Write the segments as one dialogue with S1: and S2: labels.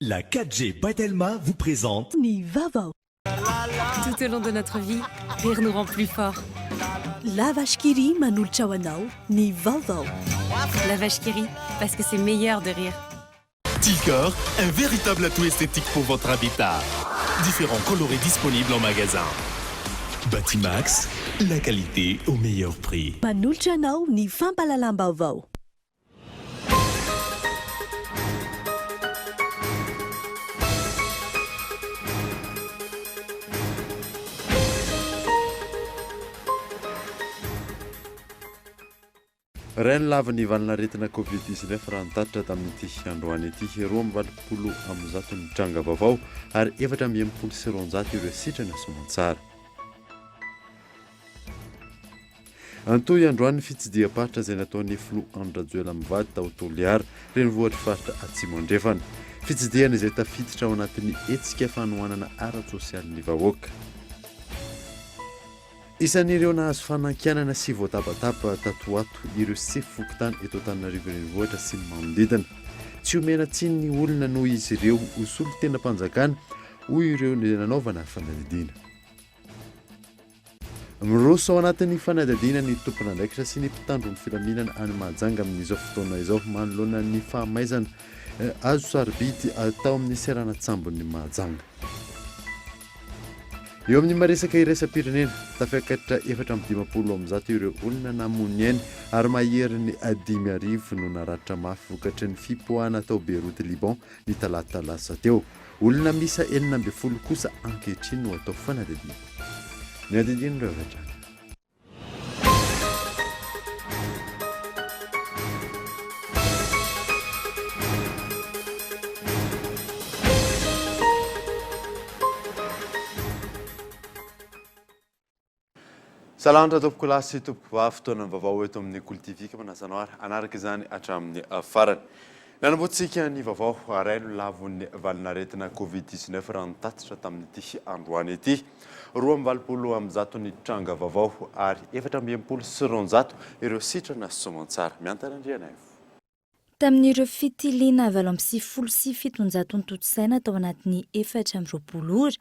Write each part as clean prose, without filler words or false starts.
S1: La 4G by Telma vous présente
S2: Ny vaovao.
S3: Tout au long de notre vie, rire nous rend plus forts.
S2: La Vache qui rit manolotra ho anao ny vaovao.
S3: La Vache qui rit, parce que c'est meilleur de rire.
S4: Ticor, un véritable atout esthétique pour votre habitat. Différents coloris disponibles en magasin.
S1: Batimax, la qualité au meilleur prix.
S2: Manolotra anao ny fampahalalam-baovao.
S5: Iray ny lavin'ny valin'aretina Covid 19 raha nitatitra tamin'ity androany ity. 182 ny tranga vaovao ary 264 ireo sitrana soamantsara. Nitohy androany ny fitsidiham-paritra izay nataon'ny filoha Andry Rajoelina mivady tao Toliara, renivohitr'ny faritra Atsimo Andrefana. Fitsidihana izay tafiditra ao anatin'ny hetsika fanohanana ara-tsosialy ny vahoaka. Isan'ireo nahazo fanankianana sy voatabataba tato ho ato ireo sefo fokontany eto Antananarivo Renivohitra sy ny manodidina. Tsy omena tsiny ny olona noho izy ireo ho solontenam-panjakana, hoy ireo nanaovana fanadihadiana. Miroso ao anatin'ny fanadihadiana ny tompon'andraikitra sy ny mpitandro ny filaminana any Mahajanga amin'izao fotoana izao manoloana ny fahamaizana hazo sarobidy tao amin'ny seranan-tsambon'i Mahajanga. Eo amin'ny maresaka iraisam-pirenena, tafiakatra 154 ireo olona namoy ny ainy ary maherin'ny 5000 no naratra mafy vokatry ny fipoahana tao Beyrouth, Liban, ny talata lasa teo. Olona miisa 16 kosa ankehitriny no atao fanadihadiana. Ny andinindininy ireo avy hatrany. Salanitra tompokolahy sy tompokovavy, fotoanan'ny vaovao eto amin'ny Kolo TV ka manasa anao ary hanaraka izany hatramin'ny farany. Nanombohantsika ny vaovao, iray no lavon'ny valin'aretina Covid 19 raha nitatitra tamin'ity androany ity. 182 ny tranga vaovao ary 264 ireo sitrana soamantsara. Miantana Andrianaivo.
S6: Tamin'ireo fitiliana 798 notontosaina tao anatin'ny 24 ora,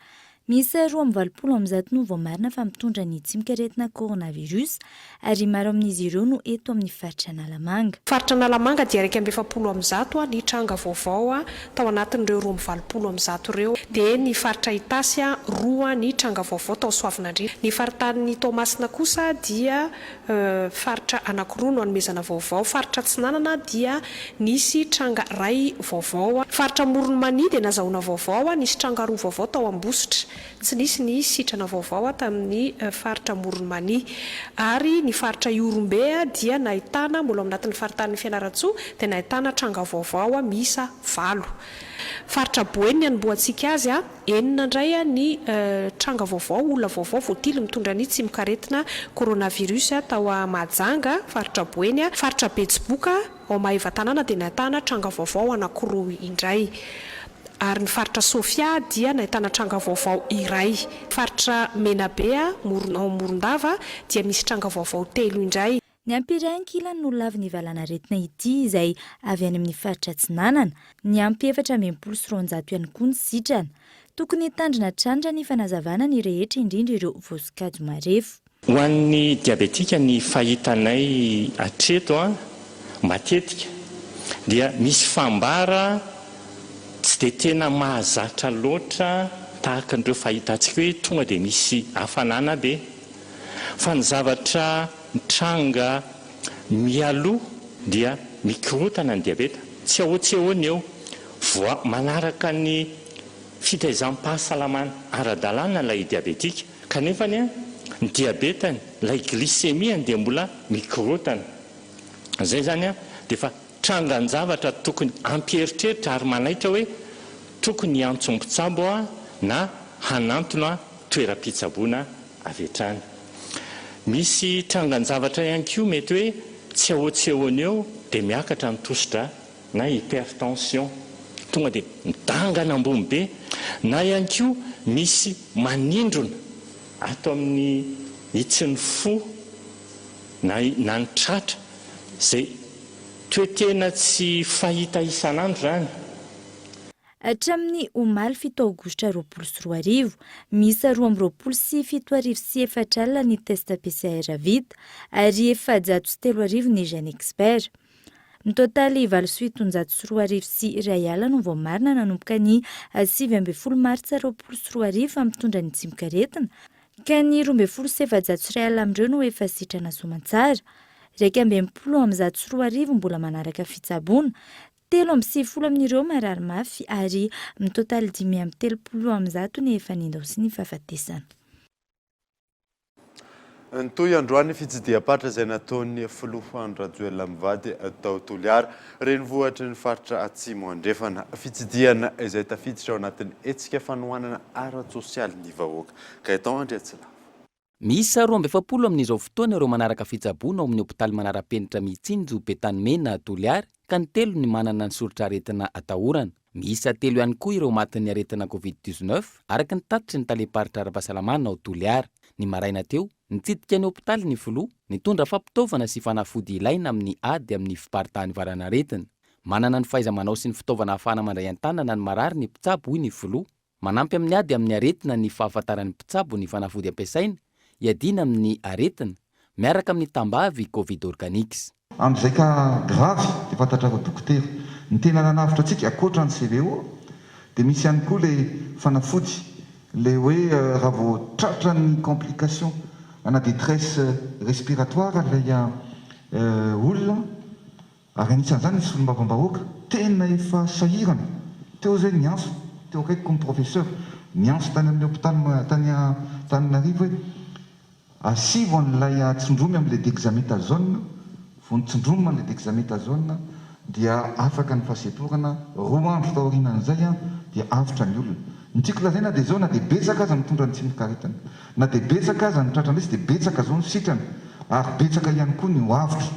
S6: miisa 182 no voamarina fa mitondra ny tsimokaretina coronavirus ary maro amin'izy ireo no eto amin'ny faritra Analamanga.
S7: Faritra Analamanga dia 141 ny tranga vaovao tao anatin'ireo 182 ireo. Dia ny faritra Itasy, roa ny tranga vaovao tao Soavinandriana. Ny faritanin'i Toamasina kosa dia Faritra anankiroa no anomezana vaovao. Faritra Atsinanana dia nisy tranga iray vaovao. Faritra Amoron'i Mania dia nazahoana vaovao, nisy tranga roa vaovao tao Ambositra. Tsy nisy ny sitrana vaovao tamin'ny faritra Amoron'i Mania. Ary ny faritra Ihorombe dia nahitana, mbola ao anatin'ny faritanin'i Fianarantsoa, dia nahitana tranga vaovao miisa valo. Faritra Boeny ny hanombohantsika azy. Enina indray ny tranga vaovao, olona vaovao voatily mitondra ny tsimokaretina coronavirus tao Mahajanga, faritra Boeny. Faritra Betsiboka, ao Maevatanàna dia nahitana tranga vaovao anankiroa indray. Ary ny faritra Sofia dia nahitana tranga vaovao iray. Faritra Menabe, ao Morondava, dia misy tranga vaovao telo indray.
S6: Niampy iray ankilany no lavin'ny valanaretina ity izay avy any amin'ny faritra Atsinanana. Niampy 264 ihany koa ny sitrana. Tokony hitandrina hatrany raha ny fanazavana ny rehetra indrindra ireo voasokajy marefo.
S8: Ho an'ny diabetika ny fahitanay hatreto matetika dia misy fambara tsy dia tena mahazatra loatra tahaka an'ireo fahitantsika hoe tonga dia misy hafanana be fa ny zavatra mitranga mialoha dia mikorontana ny diabeta, tsy ao tsy eo ny eo, voa manaraka ny fitaizam-pahasalamana ara-dalàna ilay diabetika, kanefa ny ny diabetany, ilay glycémie-ny dia mbola mikorontana. Izay izany dia efa trangan-javatra tokony hampieritreritra ary manaitra hoe tokony hiantso mpitsabo na hanantona toeram-pitsaboana avy hatrany. Misy trangan-javatra ihany koa mety hoe tsy ahoatsehoany eo dia miakatra ny tosi-drà na hypertension, tonga dia midangana ambony be, na ihany koa misy manindrona ato amin'ny hitsin'ny fo na na ny tratra, izay toe-tena tsy fahita isan'andro izany.
S6: Hatramin'ny omaly 7 aogositra 2020, miisa 7022 420 ny test PCR vita ary 3400 ny GeneXpert. Mitotaly 2700 101 no voamarina nanomboka ny 19 martsa 2020 fa mitondra ny tsimokaretina, ka ny 412 amin'ireo no efa sitrana soamantsara. 261 mbola manaraka fitsaboana, 93 amin'ireo marary mafy ary mitotaly 335 ny efa nindaosin'ny fahafatesana.
S5: Nitohy androany ny fitsidiham-paritra izay nataon'ny Filoha Andry Rajoelina mivady tao Toliara, renivohitry ny faritra Atsimo Andrefana. Fitsidihana izay tafiditra ao anatin'ny hetsika fanohanana ara-tsosialy ny vahoaka. Gaëtan Andriatsilavo.
S9: Miisa 42 amin'izao fotoana ireo manaraka fitsaboana ao amin'ny hopitaly manara-penitra Mitsinjo Betanimena Toliara ka ny telo ny manana ny soritr'aretina atahorana. Miisa telo ihany koa ireo matin'ny aretina Covid dix-neuf, araka ny tatitry ny talem-paritra ara-pahasalamana ao Toliara. Ny maraina teo, nitsidika ny hopitaly ny filoha, nitondra fampitaovana sy fanafody ilaina amin'ny ady amin'ny fiparitahan'ny valanaretina. Manana ny fahaiza-manao sy ny fitaovana ahafahana mandray an-tanana ny marary ny mpitsabo, hoy ny filoha. Manampy amin'ny ady amin'ny aretina ny fahafantaran'ny mpitsabo ny fanafody ampiasaina hiadiana amin'ny aretina, miaraka amin'ny tambavy Covid Organics.
S10: Amin'izay cas grave dia fantatrareo dokotera. Ny tena nanavotra antsika ankoatra ny CVO dia misy ihany koa ilay fanafody ilay hoe raha vao tratran'ny complication ana détresse respiratoire ilay olona Ary anisan'izany ny solombavambahoaka tena efa sahirana, teo izay niantso teo akaikiko ny professeur, niantso tany amin'ny hopitaly tany Antananarivo hoe asivo an'ilay tsindromy amin'ilay dexamethasone, vao nitsindromina ilay dexamethasone dia afaka ny fahasemporana, roa andro taorianan'izay dia avotra ny olona. Ny tiako lazaina dia izao, na dia betsaka aza mitondra ny tsimokaretina, na dia betsaka aza ny tratra indrisy dia betsaka izao ny sitrana ary betsaka ihany koa ny ho avotra.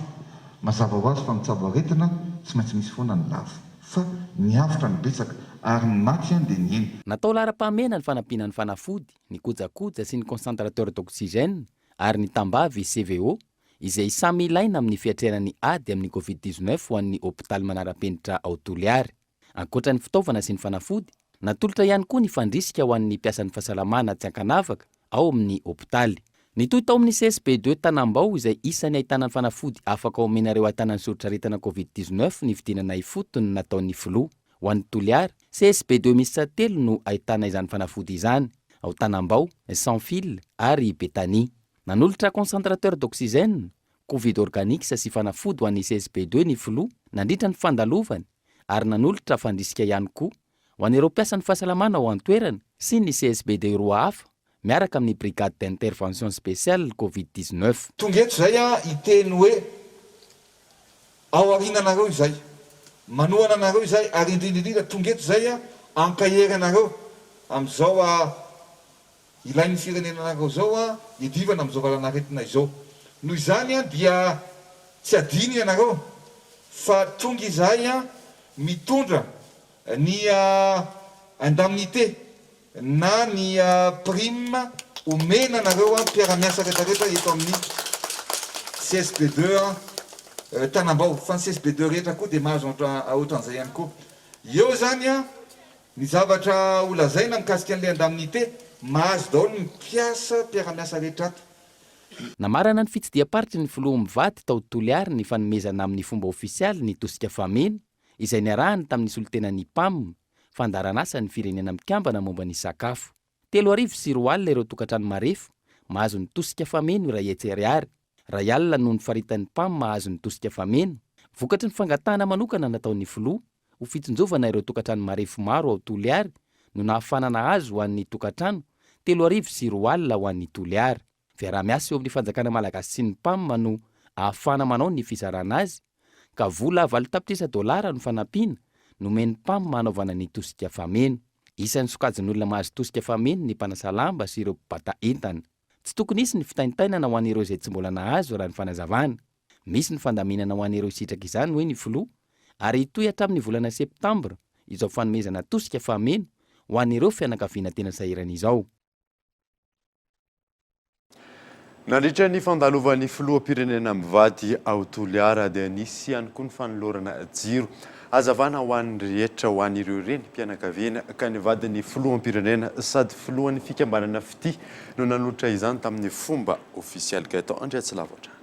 S10: Mazava ho azy fa mitsabo aretina tsy maintsy misy foana ny lavo. Fa ny avotra no betsaka ary ny maty an dia nihena.
S9: Natao laharam-pahamehana ny fanampiana ny fanafody, ny kojakoja sy ny concentrateur d'oxygène ary ny tambavy CVO, izay samy ilaina amin'ny fiatrehana ny ady amin'ny Covid 19 ho an'ny hopitaly manara-penitra ao Toliary. Ankoatra ny fitaovana sy ny fanafody, natolotra ihany koa ny fandrisika ho an'ny mpiasan'ny fahasalamana tsy ankanavaka ao amin'ny hopitaly. Nitohy tao amin'ny CSB ii Tanambao izay isan'ny ahitana ny fanafody afaka omena ireo ahitana ny soritr'aretina Covid 19 ny fidinana ifotony nataon'ny filoha. Ho an'i Toliara, CSB ii miisa telo no ahitana izany fanafody izany, ao Tanambao, Sans Fil ary Betania. Nanolotra concentrateur d'oxygène, Covid Organics sy fanafody ho an'ny CSB ii ny filoha nandritra ny fandalovany ary nanolotra fandrisika ihany koa ho an'ireo mpiasan'ny fahasalamana ao an-toerana sy ny CSBD roa hafa miaraka amin'ny Brigade d'intervention spéciale Covid 19.
S10: Tonga eto izay aho hiteny hoe ao aoriananareo izay, manohana anareo izay ary indrindra indrindra tonga eto izay aho hankahery anareo amin'izao Ilain'ny firenena anareo izao an, hiadivana amin'izao valanaretina izao. Noho izany an, dia tsy adino ianareo fa tonga izahay an, mitondra ny indemnité na ny prime omena anareo an, mpiara-miasa rehetra rehetra eto amin'ny CSB deux an, Tanambao. Fa ny CSB deux rehetra koa dia mahazo ohatran'izay ihany koa. Eo izany an, Ny zavatra ho lazaina mikasika an'ilay indemnité, mahazo daholo ny mpiasa, mpiara-miasa rehetra ato.
S9: Namarana ny fitsidiham-paritry ny filoha mivady tao Toliary ny fanomezana amin'ny fomba ofisialy ny tosika fameno, izay niarahany tamin'ny solontenan'ny Pam, fandaharan'asan'ny Firenena Mikambana momba ny sakafo. 2003 ireo tokantrano marefo mahazo ny tosika fameno 100 ariary, 1000 noho ny faritan'ny Pam mahazo ny tosika fameno, vokatry ny fangatahana manokana nataon'ny filoha ho fitsinjovana ireo tokantrano marefo maro ao Toliary no nahafahana nahazo ho an'ny tokantrano 2002 ho an'ny Toliara. Fiaraha-miasa eo amin'ny fanjakana malagasy sy ny Pam no ahafahana manao ny fizarana azy ka vola valo tapitrisa dolara no fanampiana nomen'ny Pam hanaovana ny tosika fameno. Isan'ny sokajin'olona mahazo tosika fameno ny mpanasa lamba sy ireo mpibata entana. Tsy tokony hisy ny fitaintainana ho an'ireo izay tsy mbola nahazo raha ny fanazavana. Misy ny fandaminana ho an'ireo hisitraka izany hoy ny filoha ary hitohy hatramin'ny volana septambra izao fanomezana tosika fameno ho an'ireo fianakaviana tena sahirana izao.
S5: Nandritra ny fandalovan'ny filoham-pirenena mivady ao Toliara dia nisy ihany koa ny fanolorana jiro Hazavana ho an'ny rehetra ho an'ireo renim-pianakaviana ka ny vadin'ny filoham-pirenena sady filohan'ny fikambanana Fitia no nanolotra izany tamin'ny fomba ofisialy Gaëtan Andriatsilavo hatrany.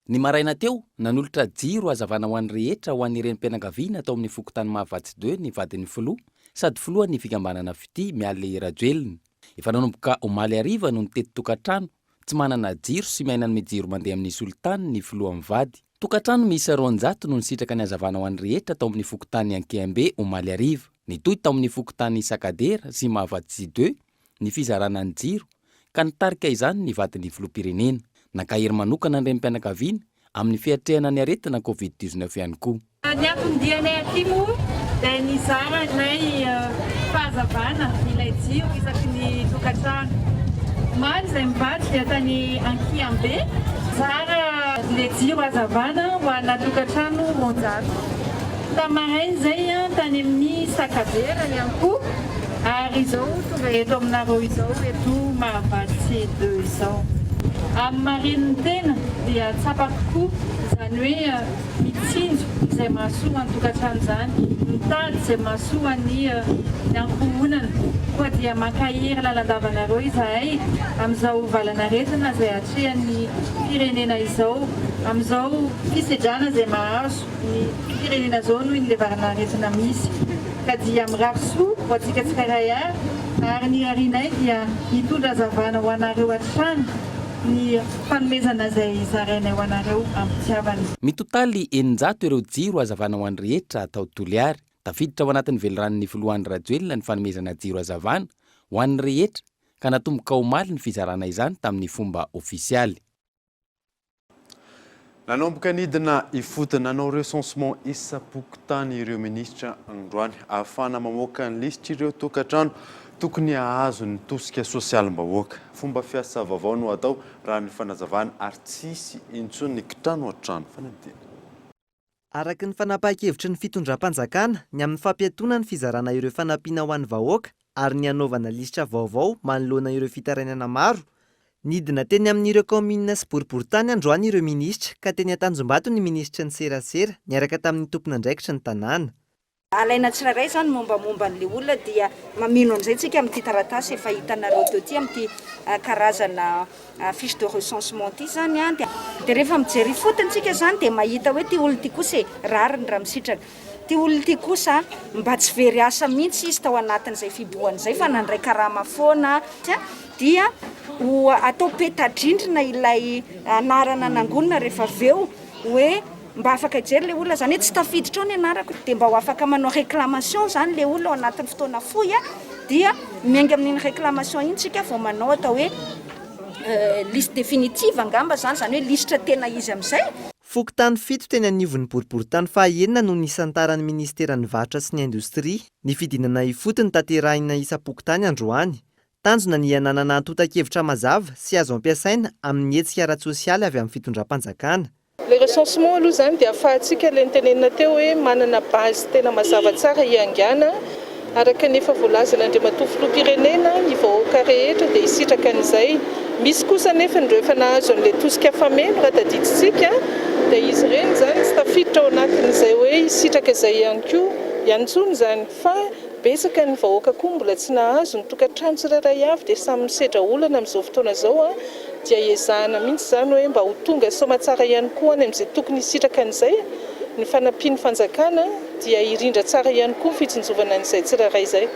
S9: Ny maraina teo, nanolotra jiro hazavana ho an'ny rehetra ho an'ny renim-pianakaviana tao amin'ny fokontany Mahavatsy Deux ny vadin'ny filoha sady filohan'ny fikambanana Fitia Mialy Rajoelina. Efa nanomboka omaly hariva no nitety tokantrano tsy manana jiro sy miaina amin'ny jiro mandeha amin'ny solitany ny filoha mivady. Tokantrano miisa 200 no nisitraka ny hazavana ho an'ny rehetra tao amin'ny fokontany Ankiambe omaly hariva. Nitohy tao amin'ny fokontany Sakadera sy Mahavatsy Deux ny fizarana ny jiro ka nitarika izany ny vadin'ny filoham-pirenena. Nankahery manokana ny renim-pianakaviana amin'ny fiatrehana ny aretina Covid 19 ihany koa.
S11: Ny anton-dianay aty moa dia nizara ilay fahazavana, ilay jiro isaky ny tokantrano. Omaly izay mivady dia tany Ankiambe, nizara ilay jiro hazavana ho ana tokantrano 200. Tamin'ny maraina izay tany amin'ny Sakadera ihany koa. Ary izao tonga eto aminareo izao eto Mahavatsy deux izao. Amin'ny maha renin'ny tena dia tsapako koa izany hoe mitsinjo izay mahasoa ny tokantrano izany, mitady izay mahasoa ny ny ankohonana. Koa dia mankahery lalandava anareo izahay amin'izao valan'aretina izay atrehan'ny firenena izao, amin'izao fisedrana izay mahazo. ny firenena zao noho ny levaran'aretina misy ka dia mirary soa ho antsika tsirairay avy ary ny irarianay dia hitondra hazavana ho anareo hatrany ny fanomezana izay zarainay ho anareo am-pitiavana.
S9: Mitotaly 600 ireo jiro hazavana ho an'ny rehetra tao Toliary. Tafiditra ao anatin'ny veliranon'ny Filoha Andry Rajoelina ny fanomezana jiro hazavana ho an'ny rehetra ka natomboka omaly ny fizarana izany tamin'ny fomba ofisialy.
S5: Nanomboka nidina ifotony nanao recensement isam-pokontany ireo minisitra androany ahafahana mamoaka ny lisitr'ireo tokantrano tokony hahazo ny tosika sosialim-bahoaka. Fomba fiasa vaovao no atao raha ny fanazavana ary tsy hisy intsony ny kitrano an-trano. Fanadihadiana.
S12: Araka ny fanapahan-kevitry ny fitondram-panjakana ny amin'ny fampiatoana ny fizarana ireo fanampiana ho an'ny vahoaka ary ny hanaovana lisitra vaovao manoloana ireo fitarainana maro, nidina teny amin'ireo kaominina sy boriborintany androany ireo minisitra ka teny Antanjombato ny minisitry ny serasera niaraka tamin'ny tompon'andraikitry ny tanàna.
S13: Alaina tsirairay izany mombamomba an'ilay olona dia mameno an'izay tsika amin'ity taratasy efa hitanareo teo ity, amin'ity karazana fiche de recensement ity izany an. Dia rehefa mijery ifotony tsika izany dia mahita hoe ity olona ity kosa e, rariny raha misitraka. Ity olona ity kosa mba tsy very asa mihitsy izy tao anatin'izay fihibohana izay fa nandray karama foana. Dia ho atao peta-drindrina ilay anarana nangonina rehefa avy eo hoe Mba afaka hijery ilay olona, izany hoe tsy tafiditra ao ny anarako, dia mba ho afaka manao réclamation izany ilay olona ao anatin'ny fotoana fohy dia miainga amin'iny réclamation iny tsika vao manao atao hoe liste définitive angamba izany, izany hoe lisitra tena izy amin'izay.
S12: Fokontany fito teny anivon'ny boriborintany fahaenina no nisantaran'ny minisiteran'ny Varotra sy ny Indostria ny fidinana ifotony tanterahina isam-pokontany androany. Tanjona ny hananana antontan-kevitra mazava sy azo ampiasaina amin'ny hetsika ara-tsosialy avy amin'ny fitondram-panjakana.
S14: Ilay recensement aloha izany dia ahafahantsika ilay notenenina teo hoe manana base tena mazava tsara hiaingàna. Araka ny efa voalazan'Andriamatoa Filoham-pirenena, ny vahoaka rehetra dia hisitraka an'izay. Misy kosa anefa ireo efa nahazo an'ilay tosika fameno raha tadidintsika dia izy ireny izany tsy tafiditra ao anatin'izay hoe hisitraka izay ihany koa ihany intsony izany fa Betsaka ny vahoaka koa mbola tsy nahazo, ny tokantrano tsirairay avy dia samy misedra olana amin'izao fotoana izao dia ezahana mihitsy izany hoe mba ho tonga soamatsara ihany koa any amin'izay tokony hisitraka an'izay ny fanampian'ny fanjakana dia hirindra tsara ihany koa ny fitsinjovana an'izay tsirairay izay.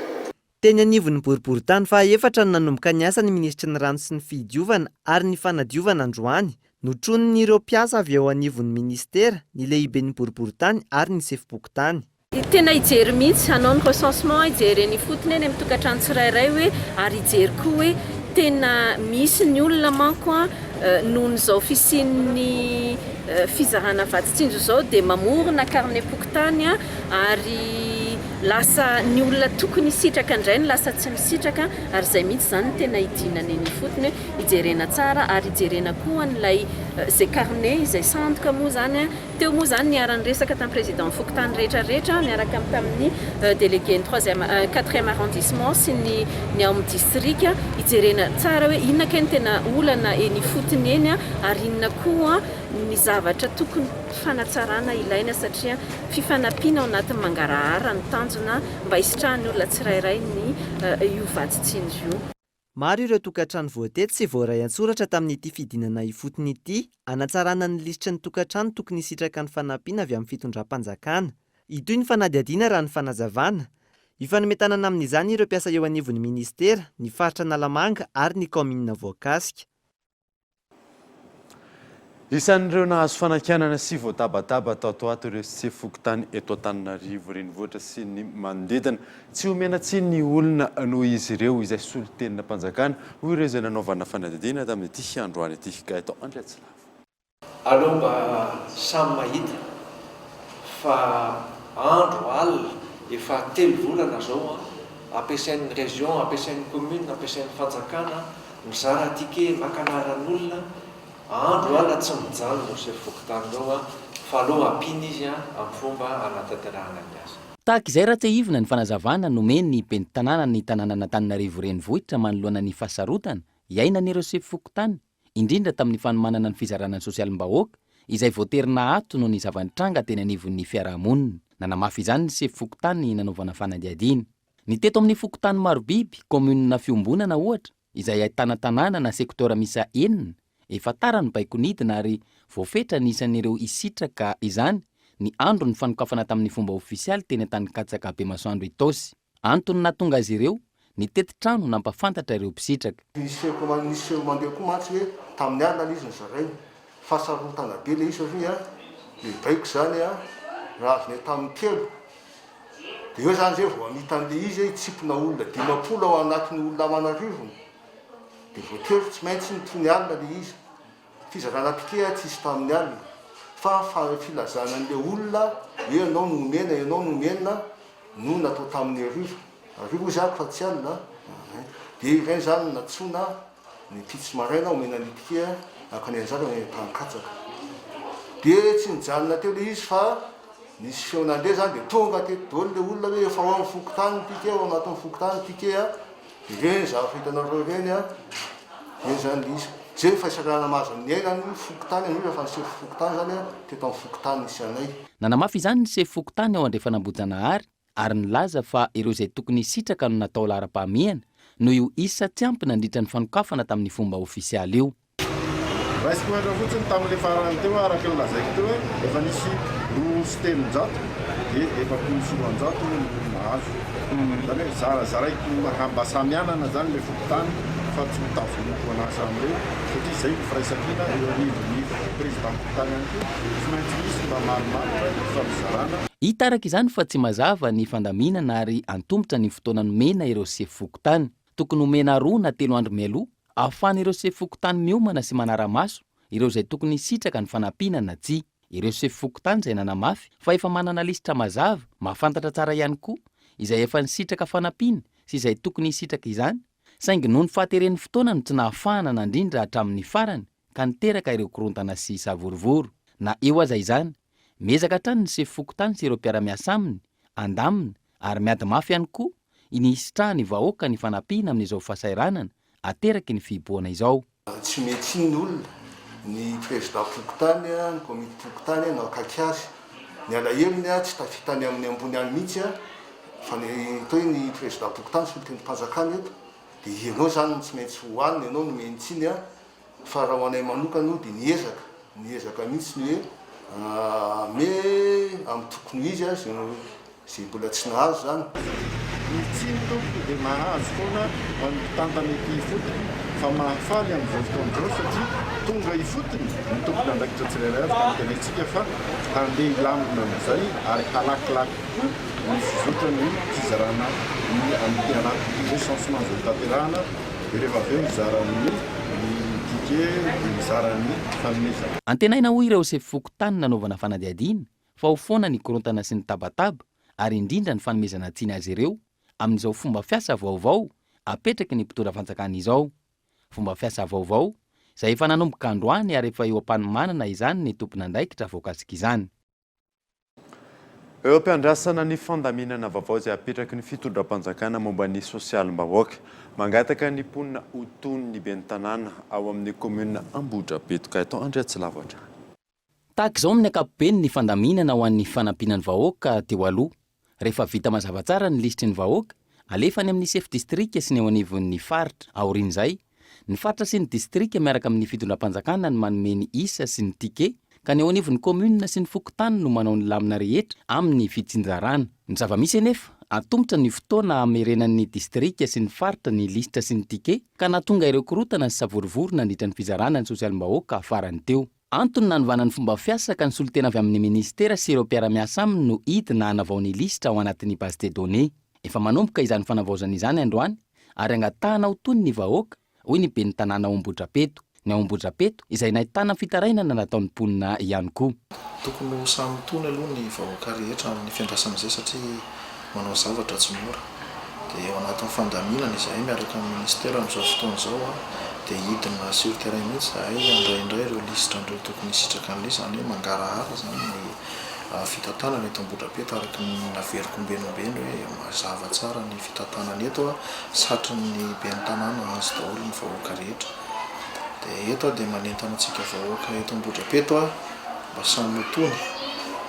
S12: Teny anivon'ny boriborintany fahaefatra no nanomboka ny asa ny minisitry ny Rano sy ny Fidiovana ary ny Fanadiovana androany. Notronin'ireo mpiasa avy eo anivon'ny minisitera, ny lehiben'ny boriborintany ary ny sefom-pokontany.
S15: Tena hijery mihitsy, hanao ny recensement, hijery eny ifotony eny amin'ny tokantrano tsirairay hoe ary hijery koa hoe tena misy ny olona manko an, nohon'izao fisian'ny fizarana vatsy tsinjo izao dia mamorona carnet-pokontany ary lasa ny olona tokony hisitraka indray no lasa tsy misitraka ary izay mihitsy izany no tena hidinana eny ifotony hoe hijerena tsara ary hijerena koa an'ilay izay carnet izay sandoka moa izany an. Teo moa izany niara-niresaka tamin'ny président fokontany rehetra rehetra niaraka tamin'ny délégué ny troisième, quatrième arrondissement sy ny ny ao amin'ny distrika hijerena tsara hoe inona kay ny tena olana eny ifotony eny ary inona koa ny zavatra tokony fanatsarana ilaina satria fifanampiana ao anatin'ny mangarahara ny tanjona mba hisitrahan'ny olona tsirairay ny io vatsy tsinjo io.
S12: Maro ireo tokantrano voatety sy voaray an-tsoratra tamin'ity fidinana ifotony ity hanatsarana ny lisitry ny tokantrano tokony hisitraka ny fanampiana avy amin'ny fitondram-panjakana. Hitohy ny fanadihadiana raha ny fanazavana. Hifanome tanana amin'izany ireo mpiasa eo anivon'ny minisitera, ny faritra Analamanga ary ny kaominina voakasika.
S5: Isan'ireo nahazo fanakianana sy voatabataba tato ato ireo sefo fokontany eto Antananarivo renivohitra sy ny manodidina. Tsy omena tsiny ny olona noho izy ireo izay solontenam-panjakana, hoy ireo izay nanaovana fanadihadiana tamin'ity androany ity. Gaëtan Andriatsilavo.
S16: Aleo mba samy mahita fa andro alina efa telo volana zao an, ampiasain'ny région, ampiasain'ny commune, ampiasain'ny fanjakana, mizara ticket, maka anaran'olona, andro alina tsy mijanona ireo sefo fokontany ireo an, fa aleo ampiana izy an amin'ny fomba hanatanterahana ny asa.
S9: Tahaka izay raha tsiahivina ny fanazavana nomen'ny ben'ny tanànan'ny tanànan'Antananarivo Renivohitra manoloana ny fahasarotana iainan'ireo sefo fokontany, indrindra tamin'ny fanomanana ny fizarana ny sosialim-bahoaka, izay voatery naato noho ny zava-nitranga teny anivon'ny fiarahamonina. Nanamafy izany ny sefo fokontany nanaovana fanadihadiana. Ny teto amin'ny fokontany Marobiby, kaominina Fiombonana ohatra, izay ahitana tanàna na secteur miisa enina, efa tara ny baiko nidina ary voafetra ny isan'ireo hisitraka izany ny andron'ny fanokafana tamin'ny fomba ofisialy teny Antanikatsaka Bemasoandro Itaosy. Antony nahatonga azy ireo nitety trano nampafantatra ireo mpisitraka.
S17: Nisy feo nisy feo mandeha koa mantsy hoe tamin'ny alina ilay izy nozaraina. Fahasarotana be ilay izy satria ilay baiko izany raha azonay tamin'ny telo dia eo izany izay vao hamita an'ilay izy hoe hitsimpona olona 50 ao anatin'ny olona aman'arivony dia voatery tsy maintsy nitony alina ilay izy. Fizarana ticket tsisy tamin'ny alina fa filazana an'ilay olona hoe ianao no omena, ianao no omena no natao tamin'ny hariva. Hariva hoy zako fa tsy alina an! Dia ireny izany no nantsoina ny ampitso maraina omena ny ticket haka ny anjara any Antaninkatsaka. Dia tsy nijanona teo ilay izy fa nisy feo nandeha izany dia tonga teto daholo ilay olona hoe efa ao amin'ny fokontany ny ticket, ao anatin'ny fokontany ny ticket an! Ireny zavatra hitanareo ireny an, ireny izany ilay izy. Izay ny fahisarahana mahazo ny aina ny fokontany, indrindra fa ny sefo fokontany izany an, teto amin'ny fokontany nisy anay.
S9: Nanamafy izany ny sefo fokontany ao Andrefan'Ambohijanahary ary nilaza fa ireo izay tokony hisitraka no natao laharam-pahamehana noho io isa tsy ampy nandritra ny fanokafana tamin'ny fomba ofisialy io.
S18: Raisiko ohatra fotsiny tamin'ilay farany teo araka ny lazaiko teo hoe efa nisy 302 dia 240 no nahazo. Izany hoe zarazaraiko mba samy hanana izany ilay fokontany fa tsy ho tavoniko ho an'ahy samy irery satria izay ny firaisankina eo anivon'ny président fokontany ihany koa tsy maintsy misy mba marimaritra ifampizarana.
S9: Hita araka izany fa tsy mazava ny fandaminana ary antomotra ny fotoana nomena ireo sefo fokontany. Tokony homena roa na telo andro mialoha ahafahan'ireo sefo fokontany miomana sy manara-maso ireo izay tokony hisitraka ny fanampiana na tsia. Ireo sefo fokontany izay nanamafy fa efa manana lisitra mazava, mahafantatra tsara ihany koa izay efa nisitraka fanampiana sy izay tokony hisitraka izany, saingy noho ny fahateren'ny fotoana no tsy nahafahana nandrindra hatramin'ny farany ka niteraka ireo korontana sy savorovoro. Na eo aza izany, miezaka hatrany ny sefo fokontany sy ireo mpiara-miasa aminy handamina ary miady mafy ihany koa ny hisitrahan'ny vahoaka ny fanampiana amin'izao fahasahiranana ateraky ny fihibohana izao.
S17: Tsy mety ny olona, ny prezidam-pokontany, ny komitim-pokontany no akaiky azy. Ny alahelony tsy tafita any amin'ny ambony any mihitsy fa ny atao hoe ny prezidam-pokontany solontenam-panjakana eto dia ianao izany no tsy maintsy hohanina, ianao no omeny tsiny. Fa raha ho anay manokana io dia niezaka, niezaka mihitsy ny hoe hanome amin'ny tokony ho izy izay izay mbola tsy nahazo izany.
S18: Ny tsiny tompoko dia mahazo foana ho an'ny mpitantana ety ifotony fa mahafaly amin'izao fotoana izao satria tonga ifotony ny tompon'andraikitra tsirairay avy ka antenaintsika fa handeha hilamina amin'izay ary halakilaky kokoa ny fizotran'ny fizarana ny amin'ity anatin'ity recensement izay hotanterahana Dia rehefa avy eo mizara ny ny ticket dia mizara ny fanomezana.
S9: Antenaina hoy ireo sefo fokontany nanaovana fanadihadiana fa ho foana ny korontana sy ny tabataba ary indrindra ny fanomezana tsiny azy ireo amin'izao fomba fiasa vaovao apetraky ny mpitondra fanjakana izao. Fomba fiasa vaovao. izay efa nanomboka androany ary efa eo am-panomanana izany ny tompon'andraikitra voakasik'izany.
S5: Eo am-piandrasana ny fandaminana vaovao izay apetraky ny fitondram-panjakana momba ny sosialim-bahoaka. Mangataka ny mponina ho tony ny ben'ny tanàna ao amin'ny kaominina Ambohidrapeto Gaëtan Andriatsilavo hatrany.
S9: Tahaka izao amin'ny ankapobeny ny fandaminana ho an'ny fanampiana ny vahoaka teo aloha. Rehefa vita mazava tsara ny lisitry ny vahoaka, alefa any amin'ny sefo distrika sy ny eo anivon'ny faritra. Aorian'izay, ny faritra sy ny distrika miaraka amin'ny fitondram-panjakana no manome ny isa sy ny ticket, ka ny eo anivon'ny commune sy ny fokontany no manao ny lamina rehetra amin'ny fitsinjarana. Ny zava-misy anefa, antomotra ny fotoana hamerenan'ny distrika sy ny faritra ny lisitra sy ny ticket, ka nahatonga ireo korontana sy savorovoro nandritra ny fizarana ny sosialim-bahoaka farany teo. Antony nanovana ny fomba fiasa ka ny solontena avy amin'ny minisitera sy ireo mpiara-miasa aminy no hidina hanavao ny lisitra ao anatin'ny base de données. Efa manomboka izany fanavaozana izany androany ary angatahana ho tony ny vahoaka, hoy ny ben'ny tanàna ao Ambohidrapeto. Ny ao Ambohidrapeto, izay nahitana fitarainana nataon'ny mponina ihany koa.
S19: Tokony ho samy tony aloha ny vahoaka rehetra amin'ny fiandrasana izay satria manao zavatra tsy mora. Dia eo anatin'ny fandaminana izahay miaraka amin'ny ministera amin'izao fotoana izao dia hidina sur terrain mihitsy izahay handray indray ireo lisitra an'ireo tokony hisitraka an'ilay izy, izany hoe mangarahara izany ny fitantanana eto Ambohidrapeto araka ny naveriko ombieny ombieny hoe mazava tsara ny fitantanana eto, satrin'ny ben'ny tanàna azy daholo ny vahoaka rehetra. Dia eto aho dia manentana antsika vahoaka eto Ambohidrapeto mba samy ho tony,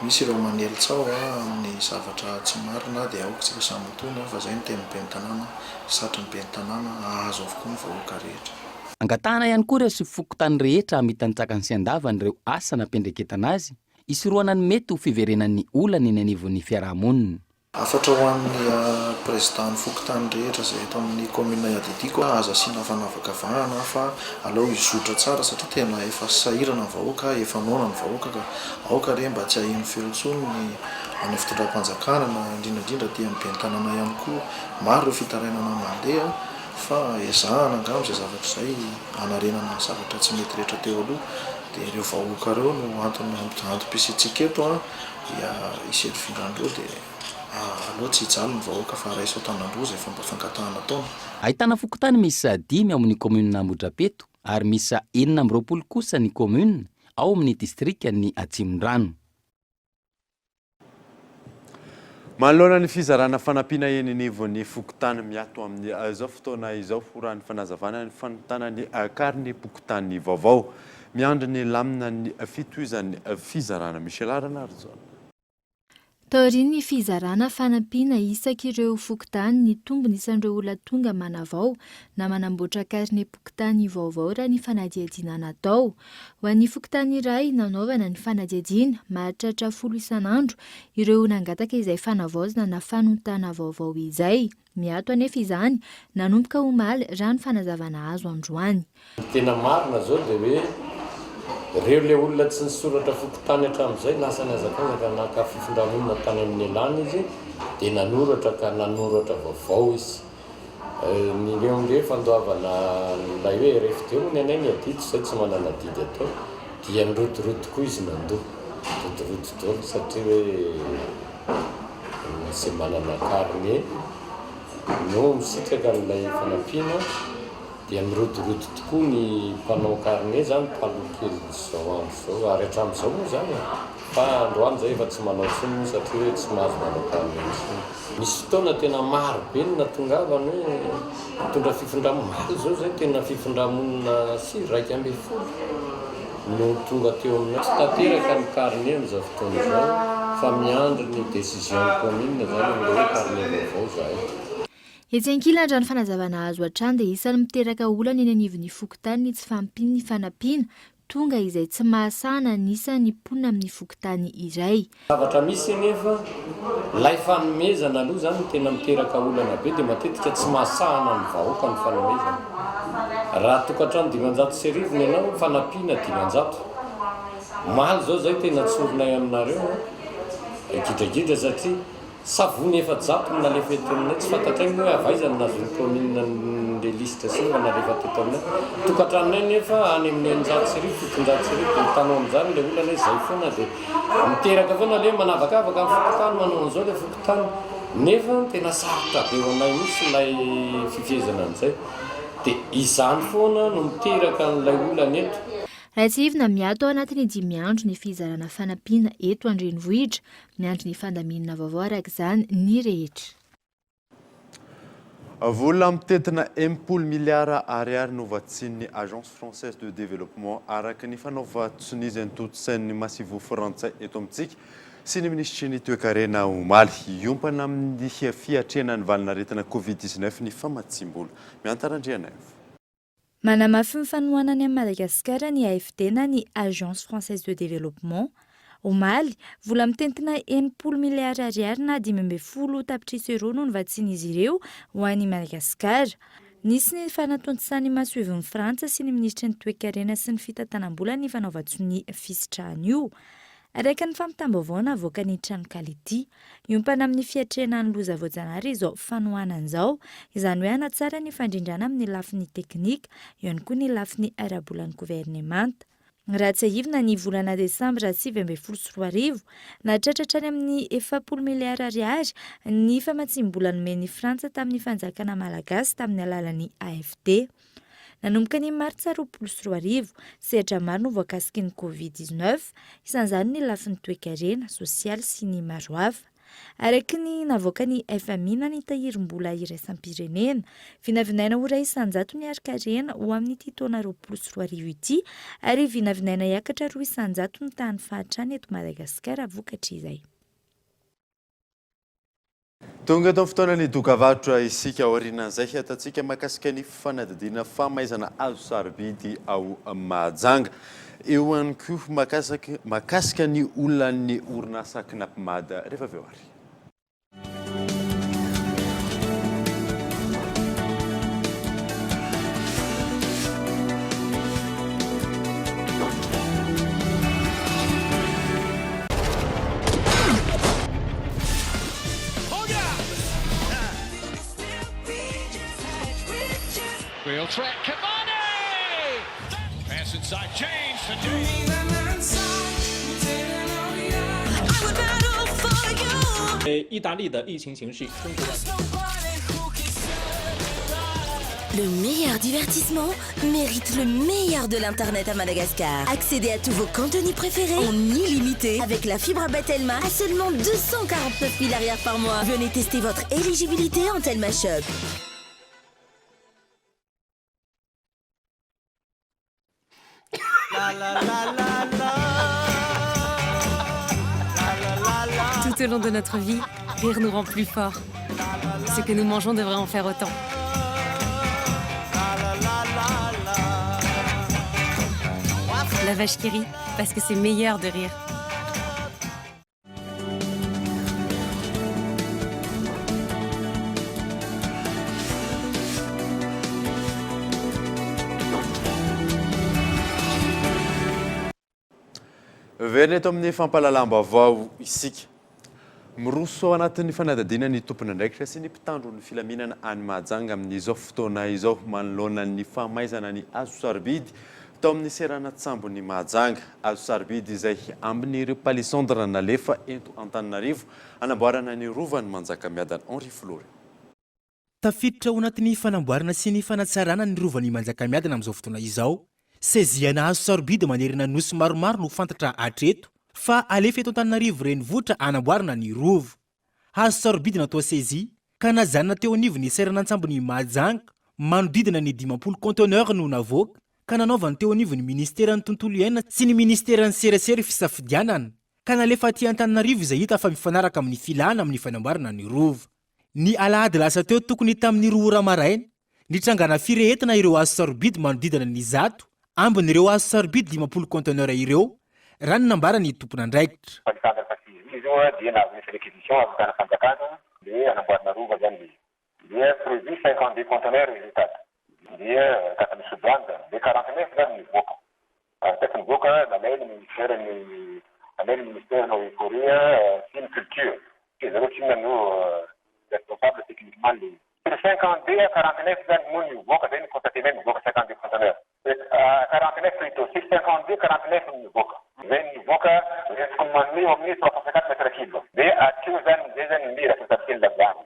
S19: misy ireo manely tsaho amin'ny zavatra tsy marina dia aoka isika samy ho tony fa izay no tenin'ny ben'ny tanàna, satrin'ny ben'ny tanàna hahazo avokoa ny vahoaka rehetra.
S9: Angatahana ihany koa ireo fokontany rehetra hamita ny tsakany sy andavany ireo asa nampiandreketana azy Hisorohana ny mety ho fiverenan'ny olana eny anivon'ny fiaraha-monina.
S19: Hafatra ho an'ny Prezidàn'ny fokontany rehetra izay eto amin'ny kaominina iadidiako, aza asiana fanavakavahana fa aleo hizotra tsara satria tena efa sahirana ny vahoaka, efa noana ny vahoaka ka aoka re mba tsy haheno feo intsony ny any fitondram-panjakana na indrindra indrindra aty amin'ny ben'ny tanàna ihany koa. Maro ireo fitarainana mandeha fa ezahana angamba izay zavatra izay hanarenana ny zavatra tsy mety rehetra teo aloha. Dia ireo vahoaka ireo no antony antom-pisiantsika eto an, dia hiserviran'ireo dia aleo tsy hijaly ny vahoaka fa raiso an-tanan-droa izay fomba fangatahana ataony.
S9: Ahitana fokontany miisa dimy ao amin'ny kaominina Ambohidrapeto ary miisa 26 kosa ny kaominina ao amin'ny distrikan'i Atsimondrano.
S5: Manoloana ny fizarana fanampiana eny anivon'ny fokontany miato amin'izao fotoana izao, raha ny fanazavana ny fanontana ny karinem-pokontany vaovao. Miandry ny lamina ny fitohizan'ny fizarana. Michela Ranarijaona.
S6: Taorian'ny fizarana fanampiana isak'ireo fokontany, nitombo ny isan'ireo olona tonga manavao na manamboatra karinem-pokontany vaovao raha ny fanadihadiana natao. Ho an'ny fokontany iray nanaovana ny fanadihadiana, mahatratra folo isan'andro ireo nangataka izay fanavaozana na fanontana vaovao izay. Miato anefa izany nanomboka omaly raha ny fanazavana azo androany.
S20: Ny tena marina izao dia hoe ireo ilay olona tsy nisoratra fokontany hatramin'izay lasa nihazakazaka naka fifindramonina tany amin'ny elany izy dia nanoratra ka nanoratra vaovao izy. Ny ireo indray fandoavana ilay hoe RFD moa ny anay ny adidy izay tsy manana adidy atao dia nirodorodo tokoa izy nandoa, nirodorodo daholo satria hoe izay manana carnet no misitraka an'ilay fanampiana dia mirodorodo tokoa ny mpanao carnet izany taloha kelin'izao andro izao ary hatramin'izao moa izany e! Fa androany zay efa tsy manao intsony moa satria hoe tsy mahazo manao carnet intsony. Nisy fotoana tena maro be ny natongavany hoe nitondra fifindra-monina, omaly zao zay tena fifindra-monina sy 11 no tonga teo aminay. Tsy tanteraka ny carnet amin'izao fotoana izao fa miandry ny décision ny commune zany amin'ilay hoe carnet vaovao zahay.
S6: Etsy ankilany, raha ny fanazavana azo hatrany dia isan'ny miteraka olana eny anivon'ny fokontany ny tsy fahampian'ny fanampiana tonga izay tsy mahasahana ny isan'ny mponina amin'ny fokontany iray.
S20: Zavatra misy anefa, ilay fanomezana aloha izany no tena miteraka olana be dia matetika tsy mahasahana ny vahoaka ny fanomezana. Raha tokantrano 1500 ny anao, fanampiana 500. Omaly izao izay tena tsorinay aminareo an, gidragidra satria Savony 400 no nalefa eto aminay, tsy fantatray moa hoe avy aiza no nahazoan'ny kaominina an'ilay lisitra simba nalefa teto aminay. Tokantranonay nefa any amin'ny 1600, 1700 dia hitanao amin'izany ilay olana hoe izay foana dia miteraka foana ilay hoe manavakavaka ny fokontany manao an'izao ilay fokontany nefa tena sarotra be ho anay mihitsy ilay fifehezana an'izay. Dia izany foana no miteraka an'ilay olana eto.
S6: Raha tsiahivina, miato ao anatin'ny dimy andro ny fizarana fanampiana eto an-drenivohitra. Miandry ny fandaminana vaovao araka izany ny rehetra.
S5: Vola mitentina 60 miliara ariary no vatsian'ny Agence Française de Développement araka ny fanaovan-tsonia izay notontosain'ny Masoivoho frantsay eto amintsika sy ny minisitry ny toekarena omaly. Hiompana amin'ny fiatrehana ny valin'aretina Covid 19 ny famatsiam-bola. Mihanta Randrianaivo.
S6: Manamafy ny fanohanany an'i Madagasikara ny AFD na ny Agence Française de Développement. Omaly, vola mitentina 60 miliara ariary na 15 tapitrisa euros no novatsian'izy ireo ho an'i Madagasikara. Nisy ny fanatontosan'ny masoivon'i Frantsa sy ny minisitry ny toekarena sy ny fitantanam-bola ny fanaovan-tsonia fisitrahana io. Araka ny fampitam-baovao navoakan'ny tranonkala ity, Hiompana amin'ny fiatrehana ny loza voajanahary izao fanohanana izao, izany hoe hanatsara ny fandrindrana amin'ny lafiny teknika, eo ihany koa ny lafiny ara-bolan'ny governemanta. Raha tsiahivina, ny volana desambra 2019, nahatratra hatrany amin'ny 40 miliara ariary ny famatsiam-bola nomen'i Frantsa tamin'ny fanjakana malagasy tamin'ny alalan'ny AFD. Nanomboka ny martsa 2020, sehatra maro no voakasiky ny Covid 19, isan'izany ny lafiny toekarena, sosialy sy ny maro hafa. Araka ny navoakan'ny FMI na ny Tahirim-bola iraisam-pirenena, vinavinaina ho 1% ny harin-karena ho amin'ity taona 2020 ity ary vinavinaina hiakatra 2% ny tahan'ny fahantrana eto Madagasikara vokatr'izay.
S5: Tonga eto amin'ny fotoanan'ny dokavarotra isika. Aorianan'izay, hiatantsika mahakasika ny fanadihadiana famaizana hazo sarobidy ao Mahajanga. Eo ihany koa mahakasika ny olan'ny orinasa Cnapmad rehefa avy eo ary.
S2: Le meilleur divertissement mérite le meilleur de l'internet à Madagascar. Accédez à tous vos contenus préférés en illimité avec la fibre Batelma à seulement 249 000 arrières par mois. Venez tester votre éligibilité en Telma Shop.
S3: Tout au long de notre vie, rire nous rend plus forts. Ce que nous mangeons devrait en faire autant. La vache qui rit, parce que c'est meilleur de rire.
S5: Miverina eto amin'ny fampahalalam-baovao isika. Miroso ao anatin'ny fanadihadiana ny tompon'andraikitra sy ny mpitandro ny filaminana any Mahajanga amin'izao fotoana izao manoloana ny famaizana ny hazo sarobidy tao amin'ny seranan-tsambon'i Mahajanga. Hazo sarobidy izay ambin'ireo palissandre nalefa eto Antananarivo hanamboarana ny Rovan'i Manjakamiadana Henri Florent.
S21: Tafiditra ao anatin'ny fanamboarana sy ny fanatsarana ny Rovan'i Manjakamiadana amin'izao fotoana izao. Sezihana hazo sarobidy manerana ny Nosy maromaro no fantatra hatreto fa alefa eto Antananarivo renivohitra hanamboarana ny Rova. Hazo sarobidy natao saisie ka najanona teo anivon'ny seranan-tsambon'i Mahajanga, manodidina ny 50 conteneurs no navoaka ka nanaovan'ny teo anivon'ny ministeran'ny tontolo iainana sy ny ministeran'ny serasera fisafidianana ka nalefa aty Antananarivo izay hita fa mifanaraka amin'ny filana amin'ny fanamboarana ny Rova. Ny alahady lasa teo tokony tamin'ny 2 ora maraina, nitrangana firehetana ireo hazo sarobidy manodidina ny 100 ambin'ireo hazo sarobidy 50 conteneur ireo, raha ny nambaran'ny tompon'andraikitra.
S22: Fa ny tanjona fa tsy izy io dia nahazo misy réquisition avy tany fanjakana dia hanamboarana rova zany izy. Dia prévu 52 conteneurs izy io tato. Dia tato amin'ny sous-douane zany. Dia 49 zany nivoaka. Ary tato nivoaka nalain'ny ministère ny nalain'ny ministère ny eaux et forets sy ny culture. Satria zareo tsinona no responsable techniquement le izy. Sur 52 à 49 zany no nivoaka, zay no constater-nay nivoaka 52 conteneurs. 49 plutôt, sur 52, 49 no nivoaka. Zay no nivoaka, zay tokony manome eo amin'ny 350 mètre cube. Dia hatreo zany, zay zany ny responsabilité ny la douane.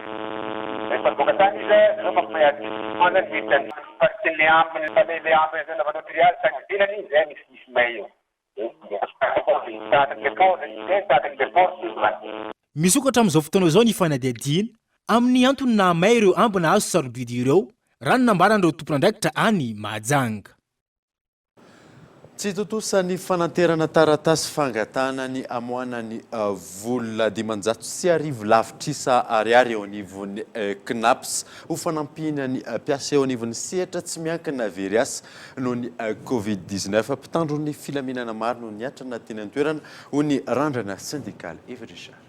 S22: Rehefa nivoaka tany izy, zareo mampiomahy azy. Fa zany miditra ny partie. Tsy le ambiny fa le le ambiny zay nafanao triage tagny ivelany igny zay misy misy may io.
S21: Misokatra amin'izao fotoana izao ny fanadihadiana amin'ny antony nahamay ireo ambina hazo sarobidy ireo, raha ny nambaran'ireo tompon'andraikitra any Mahajanga.
S5: Tsy tontosa ny fananterana taratasy fangatahana ny hamoahana ny vola 1500 lavitrisa ariary eo anivon'ny Cnaps ho fanampiana ny mpiasa eo anivon'ny sehatra tsy miankina very asa noho ny Covid 19. Mpitandro ny filaminana maro no niatrana teny an-toerana, hoy ny Randrana sendikaly Evy Richard.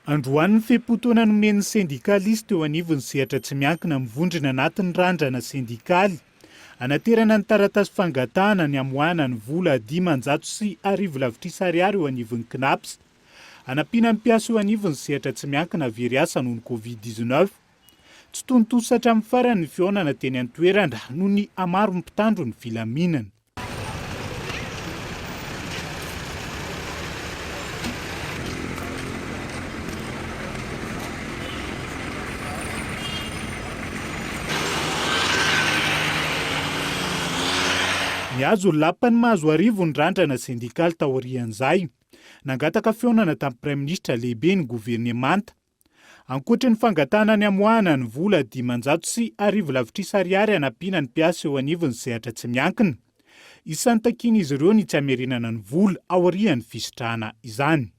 S1: Androany ny fe-potoana nomen'ny sendikalista eo anivon'ny sehatra tsy miankina mivondrona anatin'ny randrana sendikaly hanaterana ny taratasy fangatahana ny hamoahana ny vola 1500 lavitrisa ariary eo anivon'ny Cnaps hanampiana ny mpiasa eo anivon'ny sehatra tsy miankina very asa noho ny Covid 19. Tsy tontosa hatramin'ny farany ny fihaonana teny an-toerana noho ny hamaron'ny mpitandro ny filaminana. Nihazo ny lapan'i Mahazoarivo ny randrana sendikaly taorian'izay. Nangataka fihaonana tamin'ny Praiminisitra lehiben'ny governemanta. Ankoatry ny fangatahana ny hamoahana ny vola 1500 lavitrisa ariary hanampiana ny mpiasa eo anivon'ny sehatra tsy miankina. Isan'ny takian'izy ireo ny tsy hamerenana ny vola aorian'ny fisitrahana izany.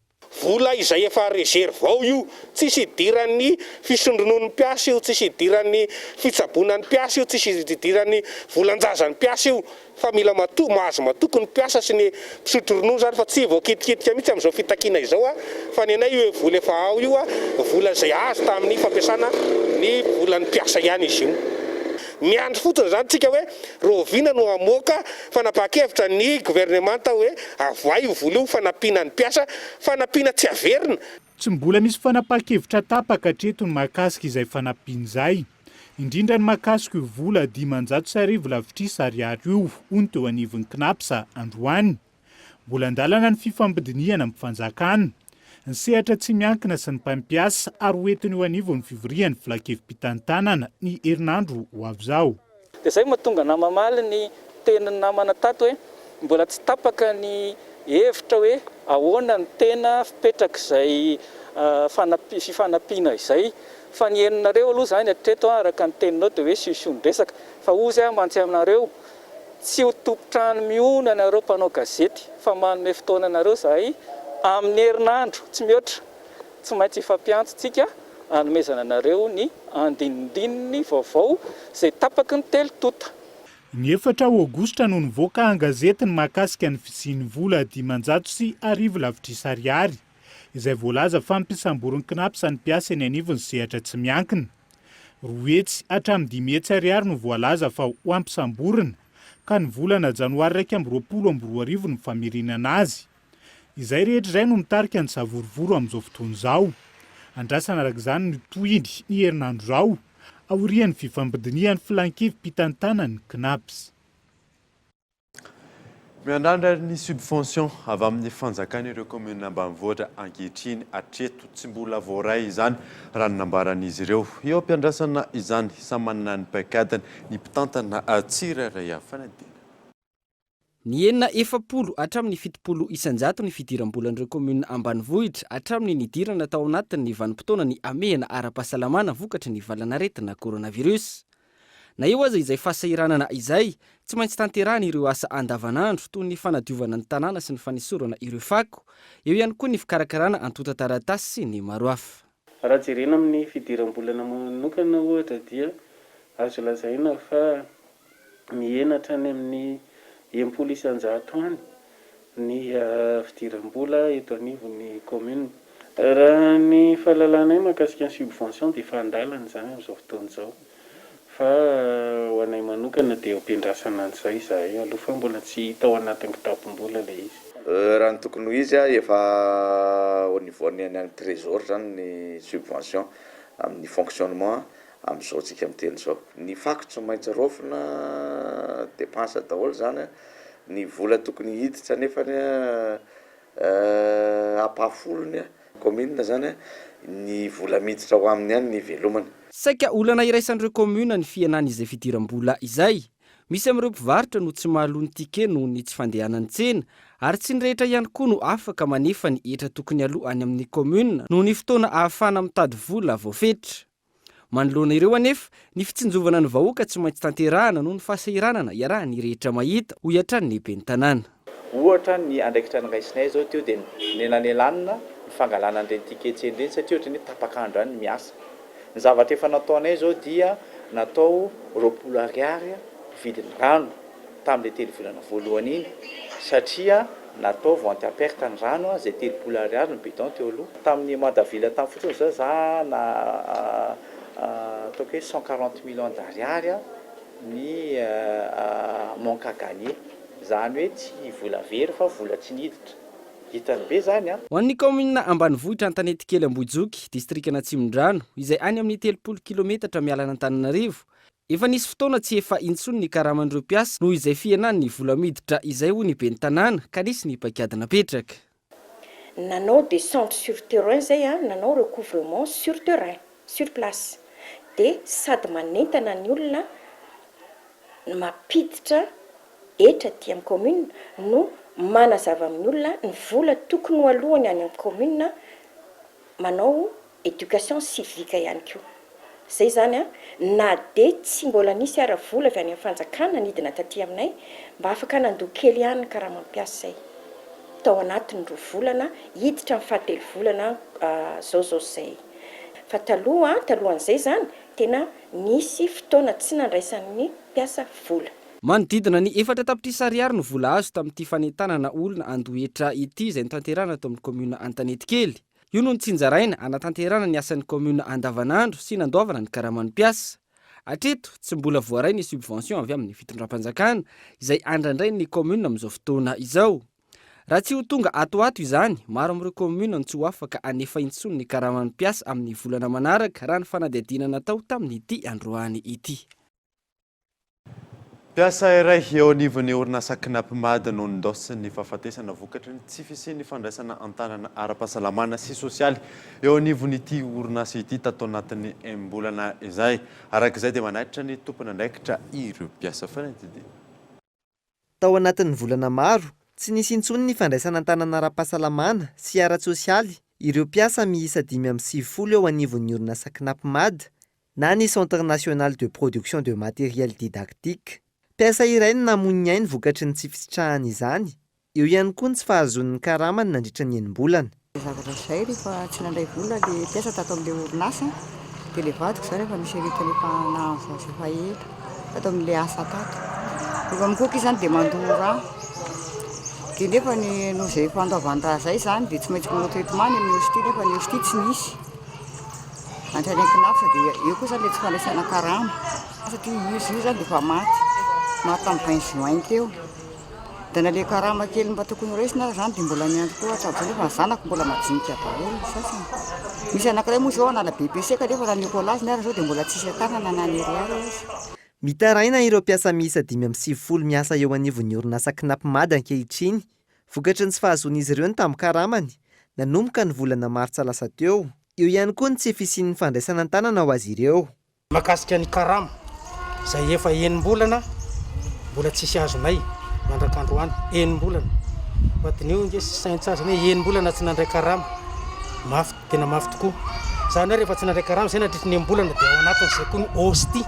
S4: Vola izay efa reserve ao io, tsisy idiran'ny fisondronon'ny mpiasa io, tsisy idiran'ny fitsaboana ny mpiasa io, tsisy idiran'ny volan-jazan'ny mpiasa io. Fa mila matoa, mahazo matoky ny mpiasa sy ny mpisotro ronono izany fa tsy voakitikitika mihitsy amin'izao fitakiana izao a, fa ny anay io hoe vola efa ao io a, vola izay azo tamin'ny fampiasana ny volan'ny mpiasa ihany izy io. Miandry fotsiny izany tsika hoe rahoviana no hamoaka fanapahan-kevitra ny governemanta hoe avoahy io vola io fanampiana ny mpiasa, fanampiana tsy averina.
S1: Tsy mbola misy fanapahan-kevitra tapaka hatreto ny mahakasika izay fanampiana izay, indrindra ny mahakasika io vola 1500 lavitrisa ariary io, hoy ny teo anivon'ny Cnaps androany. Mbola an-dalana ny fifampidinihana amin'ny fanjakana, ny sehatra tsy miankina sy ny mpampiasa ary ho entina eo anivon'ny fivorian'ny filankevi-pitantanana ny herinandro ho avy izao.
S23: Dia izay mahatonga anah mamaly ny tenin'ny namana tato hoe mbola tsy tapaka ny hevitra hoe ahoana no tena fipetrak'izay fifanampiana izay. Fa ny henonareo aloha izany hatreto araka ny teninao dia hoe siosion-dresaka. Fa hozy aho mantsy aminareo, tsy ho tompon-trano mihono ianareo mpanao gazety fa manome fotoana anareo izahay amin'ny herinandro tsy mihoatra. Tsy maintsy hifampiantso tsika hanomezana anareo ny andinindininy vaovao izay tapaky ny telotonta.
S1: Ny efatra aogositra no nivoaka an-gazety ny mahakasika ny fisian'ny vola 1500 lavitrisa ariary izay voalaza fa mpisamborin'ny Cnaps ny mpiasa eny anivon'ny sehatra tsy miankina. 200 hatramin'ny 500 ariary no voalaza fa ho ampisamborina ka ny volana janoary 2021 no famerenana azy. Izay rehetra izay no mitarika ny savorovoro amin'izao fotoana izao. Andrasana araka izany ny tohiny ny herinandro izao, aorian'ny fifampidinihan'ny filankevi-pitantanan'ny Cnaps.
S5: Miandrandra ny subvention avy amin'ny fanjakana ireo kaominina ambanivohitra ankehitriny. Hatreto tsy mbola voaray izany raha ny nambaran'izy ireo. Eo am-piandrasana izany, samy manana ny paikadiny ny mpitantana tsirairay avy. Fanadihadiana.
S24: Nihena 40 hatramin'ny 70 isan-jato ny fidiram-bolan'ireo kaominina ambanivohitra hatramin'ny nidirana tao anatin'ny vanim-potoanan'ny hamehana ara-pahasalamana vokatry ny valanaretina coronavirus. Na eo aza izay fahasahiranana izay, tsy maintsy tanterahina ireo asa andavanandro toy ny fanadiovana ny tanàna sy ny fanesorana ireo fako. Eo ihany koa ny fikarakarana antontan-taratasy sy ny maro hafa.
S23: Raha jerena amin'ny fidiram-bolana manokana ohatra dia azo lazaina fa mihena hatrany amin'ny 60 isan-jato any ny fidiram-bola eto anivon'ny commune. Raha ny fahalalanay mahakasika ny subvention dia efa an-dalana izany amin'izao fotoana izao fa ho anay manokana dia eo am-piandrasana an'izay izahay aloha fa mbola tsy hita ao anatin'ny kitapom-bola ilay izy.
S25: Raha ny tokony ho izy, efa au niveau ny any amin'ny trésor izany ny subvention amin'ny fonctionnement amin'izao tsika miteny izao. Ny fako tsy maintsy raofina, dépense daholo izany, ny vola tokony hiditra nefany ampahafolony, commune izany, ny vola miditra ao aminy ihany ny ivelomany.
S24: Saika olana iraisan'ireo kaominina ny fihenan'izay fidiram-bola izay. Misy amin'ireo mpivarotra no tsy mahaloa ny ticket noho ny tsy fandehanan'ny tsena, ary tsy ny rehetra ihany koa no afaka manefa ny hetra tokony haloa any amin'ny kaominina noho ny fotoana ahafahana mitady vola voafetra. Manoloana ireo anefa, ny fitsinjovana ny vahoaka tsy maintsy tanterahana noho ny fahasahiranana iarahan'ny rehetra mahita, hoy hatrany ny ben'ny tanàna.
S7: Ohatra ny andraikitra noraisinay izao teo dia ny nelanelanina ny fangalana an'ireny ticket tsena ireny satria ohatran'ny hoe tapak'andro ihany ny miasa. Ny zavatra efa nataonay izao dia natao 20 ariary ny vidin'ny rano tamin'ilay telo volana voalohany iny satria natao vente à perte ny rano izay 30 ariary ny bidon teo aloha. Tamin'ny mois d'avril tamin'ny fotsiny izao za na ataoko hoe 140 millions d'ariary ny manque à gagner. Izany hoe tsy vola very fa vola tsy niditra. Hitany be izany an!
S24: Ho an'ny kaominina ambanivohitra Antanetikely Ambohijoky, distrikan'Atsimondrano, izay any amin'ny 30 kilometatra miala an'Antananarivo, efa nisy fotoana tsy efa intsony ny karaman'ireo mpiasa noho izay fihenan'ny vola miditra izay hoy ny ben'ny tanàna ka nisy ny paikady napetraka.
S8: Nanao descente sur terrain zay an, nanao recouvrement sur terrain, sur place. Dia sady manentana ny olona mampiditra hetra aty amin'ny commune no manazava amin'ny olona ny vola tokony ho alohany any amin'ny commune, manao Education civique ihany koa. Zay zany an, na dia tsy mbola nisy ara vola avy any amin'ny fanjakana nidina taty aminay, mba afaka nandoa kely ihany ny karaman'ny mpiasa izay. Tao anatin'ny roa volana, hiditra amin'ny fahatelo volana zao zao izay. Fa taloha, talohan'izay izany, tena nisy fotoana tsy nandraisan'ny mpiasa vola.
S24: Manodidina ny efatra tapitrisa ariary no vola azo tamin'ity fanentanana olona handoa hetra ity izay notanterahina tao amin'ny kaominina Antanetikely. Io no notsinjaraina hanatanterahana ny asan'ny kaominina andavanandro sy nandoavana ny karaman'ny mpiasa. Hatreto, tsy mbola voaray ny subvention avy amin'ny fitondram-panjakana, izay andrandrain'ny kaominina amin'izao fotoana izao. Raha tsy ho tonga ato ho ato izany, maro amin'ireo kaominina no tsy ho afaka hanefa intsony ny karaman'ny mpiasa amin'ny volana manaraka, raha ny fanadihadiana natao tamin'ity androany ity.
S5: Mpiasa iray eo anivon'ny orinasa Cnapmad no nindaosin'ny fahafatesana vokatry ny tsy fisian'ny fandraisana an-tanana ara-pahasalamana sy sosialy eo anivon'ity orinasa ity tato anatin'ny enim-bolana izay. Araka izay dia manaitra ny tompon'andraikitra ireo mpiasa. Fanadihadiana.
S12: Tao anatin'ny volana maro, tsy nisy intsony ny fandraisana an-tanana ara-pahasalamana sy ara-tsosialy ireo mpiasa miisa 95 eo anivon'ny orinasa Cnapmad na ny Centre National de Production de Matériel Didactique. Mpiasa iray no namoy ny ainy vokatry ny tsy fisitrahany izany, eo ihany koa ny tsy fahazoany ny karamany nandritra ny enim-bolana.
S10: Izay zavatra izay rehefa tsy nandray vola ilay mpiasa tato amin'ilay orinasa dia ilay vadiko izany efa misy aretina efa nahazo azy efa ela tato amin'ilay asa tato. Rehefa mikohaka izy izany dia mandoa rà. Dia nefa ny noho izay fandoavan-drà izay izany dia tsy maintsy manao traitement any amin'ny OSTI nefa ny OSTI tsy nisy. Hatrany an-kinafitra dia eo koa izany ilay tsy fandraisana karama satria izy io izany dia efa maty, maty tamin'ny vingt juin teo. Dia na ilay karama kely mba tokony ho raisina aza izany dia mbola miandry koa hatramin'izao nefa ny zanako mbola madinika daholo ny sasany. Misy anankiray moa izao hanala BEPC kanefa raha ny écolage ary izao dia mbola tsisy an-tanana na ny ariary aza.
S12: Mitaraina ireo mpiasa miisa 95 miasa eo anivon'ny orinasa Cnapmad ankehitriny Vokatry ny tsy fahazoan'izy ireo ny tambin-karamany, nanomboka ny volana martsa lasa teo. Eo ihany koa ny tsy fisian'ny fandraisana an-tanana ho azy ireo.
S4: Mahakasika ny karama izay efa enim-bolana mbola tsisy azonay mandrak'androany, enim-bolana. Fa diniho ange sy saintsazy hoe enim-bolana tsy nandray karama, mafy, tena mafy tokoa. Izany hoe rehefa tsy nandray karama izay nandritry ny enim-bolana dia ao anatin'izay koa ny ostie.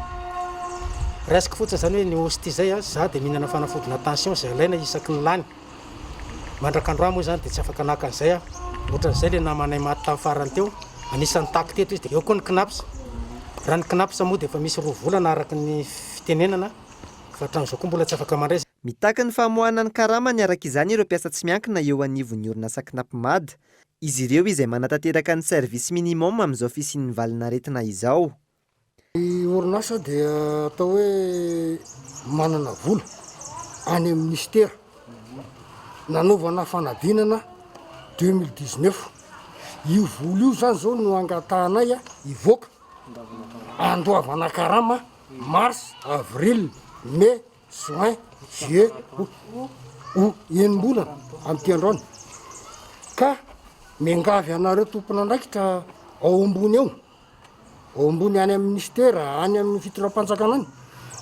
S4: Raisiko fotsiny izany hoe ny ostie izay, za dia mihinana fanafodina tension izay alaina isaky ny lany. Mandrak'androany moa izany dia tsy afaka naka an'izay aho. Ohatran'izay ilay namanay maty tamin'ny farany teo, anisan'ny taky teto izy. Dia eo koa ny Cnaps. Raha ny Cnaps moa dia efa misy roa volana araka ny fitenenana fa hatramin'izao koa mbola tsy afaka mandray.
S12: Mitaky ny famoahana ny karamany araka izany ireo mpiasa tsy miankina eo anivon'ny orinasa Cnapmad. Izy ireo izay manatanteraka ny service minimum amin'izao fisian'ny valin'aretina izao.
S17: Ny orinasa dia atao hoe manana vola any amin'ny minisitera nanaovana fanadinana 2019. Io vola io zany zao no angatahanay hivoaka andoavana karama mars, avril, mai, juin, juillet, août, août, enim-bolana amin'ity androany. Ka miangavy anareo tompon'andraikitra ao ambony ao.
S11: ao ambony any amin'ny minisitera, any amin'ny fitondram-panjakana any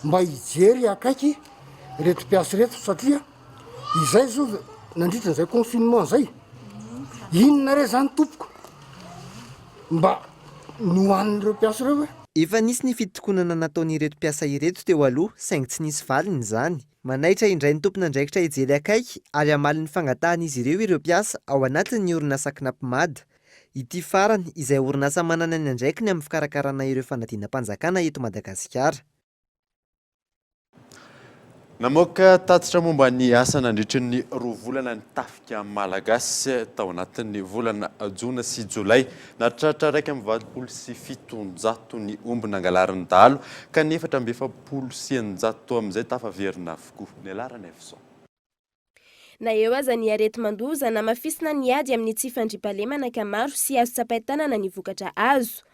S11: mba hijery akaiky ireto mpiasa ireto satria izay zao nandritra an'izay confinement zay, inona re zany tompoko mba nohanin'ireo mpiasa ireo e?
S12: Efa nisy ny fitokonana nataon'ireto mpiasa ireto teo aloha saingy tsy nisy valiny izany. Manaitra indray ny tompon'andraikitra hijery akaiky ary hamaly ny fangatahan'izy ireo ireo mpiasa ao anatin'ny orinasa Cnapmad. Ity farany izay orinasa manana ny andraikiny amin'ny fikarakarana ireo fanadinam-panjakana eto Madagasikara.
S5: Namoaka tatitra momba ny asa nandritry ny roa volana ny tafika malagasy tao anatin'ny volana jona sy jolay. Nahatratra 781 ny omby nangalarin'ny dahalo ka ny 644 amin'izay tafaverina avokoa. Niala Ranaivoson.
S13: Na eo aza ny areti-mandoza, namafisina ny ady amin'ny tsy fandriampahalemana ka maro sy azo tsapain-tanana ny vokatra azo.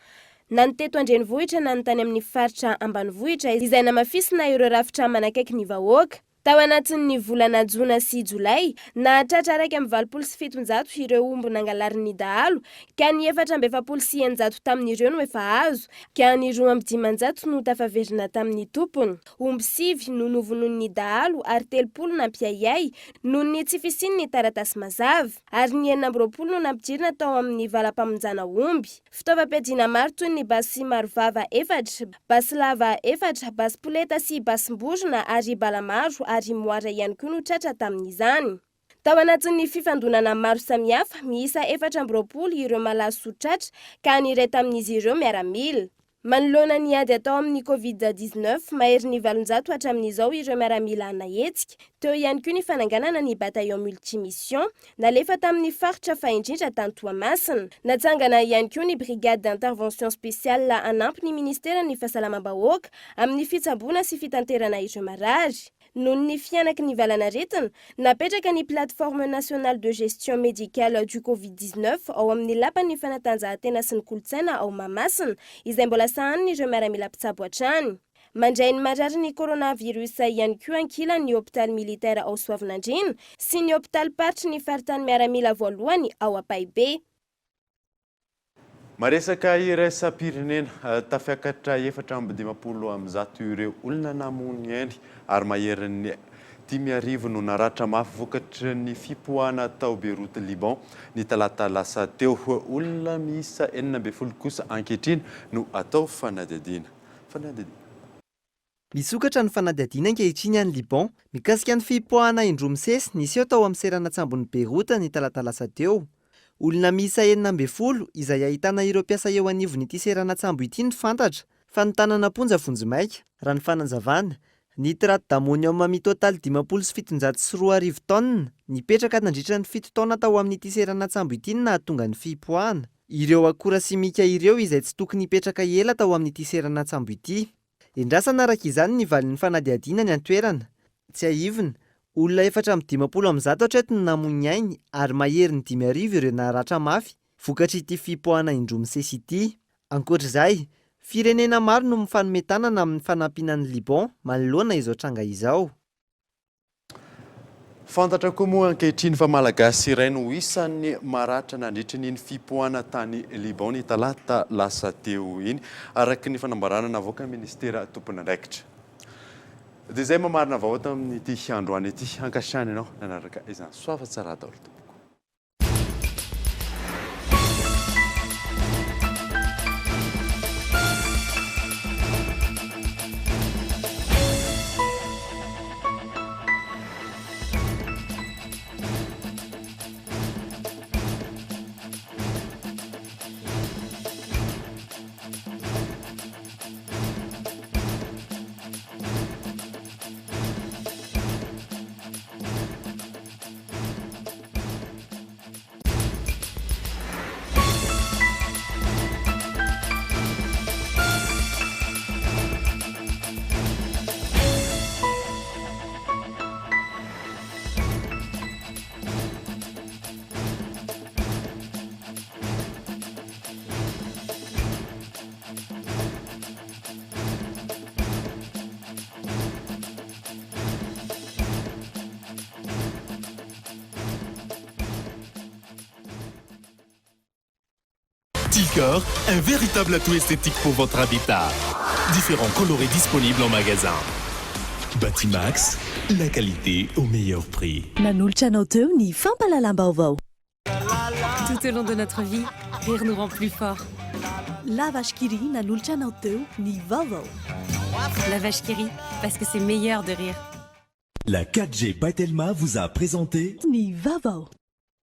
S13: Na ny teto an-drenivohitra na ny tany amin'ny faritra ambanivohitra izay namafisina ireo rafitra manakaiky ny vahoaka. Tao anatin'ny volana jona sy jolay, nahatratra 781 ireo omby nangalarin'ny dahalo ka ny 644 tamin'ireo no efa azo, ka ny 502 no tafaverina tamin'ny tompony. Omby sivy no novonoin'ny dahalo ary 30 nampiahiahy noho ny tsy fisian'ny taratasy mazava, ary ny 26 no nampidirina tao amin'ny valam-pamonjana omby. Fitaovam-piadiana maro toy ny basy marovava efatra, basy lava efatra, basy poleta sy basim-borona ary bala maro ary moara ihany koa no tratra tamin'izany. Tao anatin'ny fifandonana maro samihafa, miisa 24 ireo malaso tratra ka ny iray tamin'izy ireo miaramila. Manoloana ny ady atao amin'ny Covid 19, maherin'ny 800 hatramin'izao ireo miaramila nahetsika. Teo ihany koa ny fananganana ny bataillon multimission, nalefa tamin'ny faritra fa indrindra tany Toamasina. Natsangana ihany koa ny brigade d'intervention spéciale hanampy ny ministeran'ny fahasalamam-bahoaka amin'ny fitsaboana sy fitanterana ireo marary. Noho ny fihanaky ny valanaretina, napetraka ny Plateforme nationale de gestion médicale du Covid 19 ao amin'ny Lapan'ny fanatanjahantena sy ny kolontsaina ao Mahamasina, izay mbola sahanin'ireo miaramila mpitsabo hatrany. Mandray ny mararin'ny coronavirus ihany koa ankilany ny hopitaly militaire ao Soavinandriana sy ny hopitalim-paritry ny faritany miaramila voalohany ao Ampahibe.
S5: Maresaka iraisam-pirenena, tafiakatra 154 ireo olona namono ny ainy ary maherin'ny 5000 no naratra mafy vokatry ny fipoahana tao Beyrouth Liban ny talata lasa teo. Olona miisa 16 kosa ankehitriny no atao fanadihadiana. Fanadihadiana.
S12: Misokatra ny fanadihadiana ankehitriny any Liban mikasika ny fipoahana indroa misesy niseho tao amin'ny seranan-tsambon'i Beyrouth ny talata lasa teo. Olona miisa 16 izay ahitana ireo mpiasa eo anivon'ity seranan-tsambo ity no fantatra fa notanana am-ponja vonjimaika. Raha ny fanazavana, nitrate d'ammonium mitotaly 2050 taonina nipetraka nandritra ny fito taona tao amin'ity seranan-tsambo ity no nahatonga ny fipoahana. Ireo akora simika ireo izay tsy tokony hipetraka ela tao amin'ity seranan-tsambo ity. Endrasana araka izany ny valin'ny fanadihadiana any an-toerana. Tsiahivina, olona 154 hatreto no namoy ny ainy ary maherin'ny 5000 ireo naratra mafy vokatr'ity fipoahana indroa misesy ity. Ankoatra izay, firenena maro no mifanome tanana amin'ny fanampiana an'i Liban manoloana izao tranga izao.
S5: Fantatra koa moa ankehitriny fa Malagasy iray no isan'ny maratra nandritry ny iny fipoahana tany Liban ny talata lasa teo iny, araka ny fanambarana navoakan'ny minisitera tompon'andraikitra. Dia izay mamarina vaovao tamin'ity androany ity. Ankasitrahana ianao nanaraka izany. Soava tsara daholo tompoko.
S14: Tilcor, un véritable atout esthétique pour votre habitat. Différents coloris disponibles en magasin. Batimax, la qualité au meilleur prix.
S2: Nanolotra anao teo ny fampahalalam-baovao.
S3: Tout au long de notre vie, rire nous rend plus forts.
S2: La Vache qui rit nanolotra anao teo ny vaovao.
S3: La Vache qui rit, parce que c'est meilleur de rire.
S14: La 4G by Telma vous a présenté
S2: Ny vaovao.